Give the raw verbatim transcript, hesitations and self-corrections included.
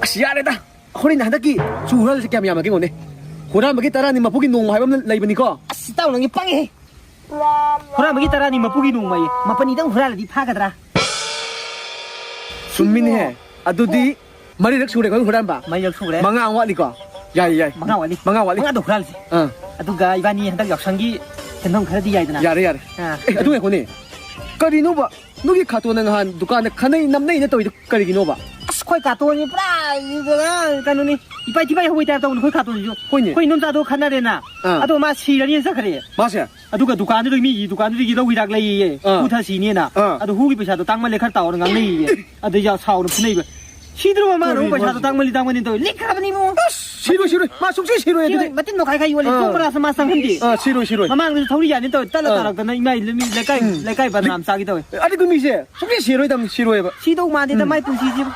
ꯑꯁ, ꯌꯥꯔꯦꯗ꯫ ꯍꯣꯔꯦꯟ ꯍꯟꯗꯛꯀꯤ ꯆꯨ ꯍꯨꯔꯥꯜꯂꯤꯁꯦ ꯀꯌꯥꯝ ꯌꯥꯝꯃꯒꯦ ꯌꯦꯡꯉꯣꯅꯦ꯫ ꯍꯨꯔꯥꯟꯕꯒꯤ ꯇꯔꯥꯅꯤ ꯃꯄꯨꯒꯤ ꯅꯣꯡꯃ ꯍꯥꯏꯕ ꯑꯃ ꯂꯩꯕꯅꯤꯀꯣ꯫ ꯑꯁ, ꯏꯇꯥꯎ ꯅꯪꯒꯤ ꯄꯪꯉꯦꯍꯦ꯫ ꯍꯨꯔꯥꯟꯕꯒꯤ ꯇꯔꯥꯅꯤ ꯃꯄꯨꯒꯤ ꯅꯣꯡꯃꯌꯦ꯫ ꯃꯥꯄꯟꯅꯤꯗꯪ ꯍꯨꯔꯥꯜꯂꯗꯤ ꯐꯥꯒꯗ꯭ꯔꯥ? ꯆꯨꯝꯃꯤꯅꯦꯍꯦ꯫ ꯑꯗꯨꯗꯤ ꯃꯔꯤꯔꯛ ꯁꯨꯔꯦ ꯑꯩꯈꯣꯏ ꯍꯨꯔꯥꯟꯕ꯫ ꯃꯔꯤꯔꯛ ꯁꯨꯔꯦ꯫ ꯃꯉꯥ ꯑꯃ ꯋꯥꯠꯂꯤꯀꯣ? ꯌꯥꯏ, ꯌꯥꯏ꯫ ꯃꯉꯥ ꯋꯥꯠꯂꯤ꯫ ꯃꯉꯥ ꯋꯥꯠꯂꯤ꯫ ꯃꯉꯥꯗꯣ ꯍꯨꯔꯥꯜꯂꯁꯤ꯫ ꯑꯥ꯫ ꯑꯗꯨꯒ ꯏꯕꯥꯅꯤ ꯍꯟꯗꯛ ꯌꯥꯎꯁꯪꯒꯤ ꯁꯦꯟꯐꯝ ꯈꯔꯗꯤ ꯌꯥꯏꯗꯅ꯫ ꯌꯥꯔꯦ, ꯌꯥꯔꯦ꯫ ꯑꯥ꯫ ꯑꯦ, ꯑꯗꯨ ꯉꯥꯏꯈꯣꯅꯦ꯫ ꯀꯔꯤꯅꯣꯕ? ꯅꯣꯏꯒꯤ ꯈꯥꯇꯣꯟꯅ ꯉꯍꯥꯟ ꯗꯨꯀꯥꯟꯗ ꯈꯠꯅꯩ ꯅꯝꯅꯩꯅ ꯇꯧꯔꯤꯗꯣ ꯀꯔꯤꯒꯤꯅꯣꯕ? ꯑꯁ, ꯑꯩꯈꯣꯏ ꯈꯥꯇꯣꯟꯁꯤ ꯄꯨꯔꯥ ꯀꯩꯅꯣꯅꯤ꯫ ꯏꯄꯥꯏ ꯊꯤꯄꯥꯏ ꯍꯧꯕꯩ ꯇꯥꯏꯞ ꯇꯧꯕꯅꯤ ꯑꯩꯈꯣꯏ ꯈꯥꯇꯣꯟꯁꯤꯁꯨ꯫ ꯍꯣꯏꯅꯦ꯫ ꯑꯩꯈꯣꯏ ꯏꯗꯣꯝꯆꯥꯗꯣ ꯈꯠꯅꯔꯦꯅ꯫ ꯑꯥ꯫ ꯑꯗꯣ ꯃꯥ ꯁꯤꯔꯅꯤꯅ ꯆꯠꯈ꯭ꯔꯦ꯫ ꯃꯥꯁꯦ? ꯑꯗꯨꯒ ꯗꯨꯀꯥꯟꯗꯨꯗ, ꯃꯤꯒꯤ ꯗꯨꯀꯥꯟꯗꯨꯗꯒꯤ ꯂꯧ ꯍꯤꯗꯥꯛ ꯂꯩꯌꯦꯌꯦ꯫ ꯑꯥ꯫ ꯄꯨꯊ ꯁꯤꯅꯦꯅ꯫ ꯑꯥ꯫ ꯑꯗꯣ ꯍꯨꯒꯤ ꯄꯩꯁꯥꯗꯣ ꯇꯥꯡꯃꯜꯂꯦ, ꯈꯔ ꯇꯥꯎꯑꯣꯅ ꯉꯥꯡꯅꯩꯌꯦ꯫ ꯑꯗꯩ ꯌꯥꯝ ꯁꯥꯎꯅ ꯐꯨꯅꯩꯕ꯫ ꯁꯤꯗ꯭ꯔꯣ ꯃꯥꯅ ꯑꯃꯨꯛ ꯀꯔꯤꯅꯣ ꯄꯩꯁꯥꯗꯣ ꯍꯥꯏꯁꯤꯕꯣ? ꯇꯥꯡꯃꯜꯂꯤ, ꯇꯥꯡꯃꯜꯂꯤ ꯇꯧꯋꯦ꯫ ꯂꯤꯛꯈ꯭ꯔꯕꯅꯤ ꯏꯕꯨꯡꯉꯣ꯫ ꯑꯁ! ꯁꯤꯔꯣꯏ, ꯁꯤꯔꯣꯏ꯫ ꯃꯥ ꯁꯨꯡꯁꯤ ꯁꯤꯔꯣꯏ ꯁꯤꯔꯣꯏ, ꯑꯗꯨꯗꯤ꯫ ꯃꯇꯤꯟ ꯃꯈꯥꯏ ꯈꯥꯏ ꯌꯣꯜꯂꯦ꯫ ꯑꯥ꯫ ꯆꯣꯡꯕ꯭ꯔꯥꯁꯨ ꯃꯥ ꯆꯪꯍꯟꯗꯦ꯫ ꯑꯥ, ꯁꯤꯔꯣꯏ, ꯁꯤꯔꯣꯏ꯫ ꯃꯃꯥꯡꯗꯁꯨ ꯊꯧꯔꯤ ꯌꯥꯅꯤ ꯇꯧꯋꯦ꯫ ꯇꯠꯂ ꯑꯥ꯫ ꯇꯥꯔꯛꯇꯅ ꯏꯃꯥ ꯏ-, ꯃꯤ ꯂꯩꯀꯥꯏ, ꯎꯝ꯫ ꯂꯩꯀꯥꯏ ꯕꯗꯅꯥꯝ ꯆꯥꯒꯦ ꯇꯧꯋꯦ꯫ ꯑꯗꯨꯒꯤ ꯃꯤꯁꯦ ꯁꯨꯡꯁꯤ ꯁꯤꯔꯣꯏꯗꯝꯅꯤ, ꯁꯤꯔꯣꯏꯕ꯫ ꯁꯤꯗꯧ ꯃꯥꯟꯗꯦꯗ ꯎꯝ꯫ ꯃꯥꯏ ꯄꯨꯟꯁꯤꯁꯤꯕꯨ꯫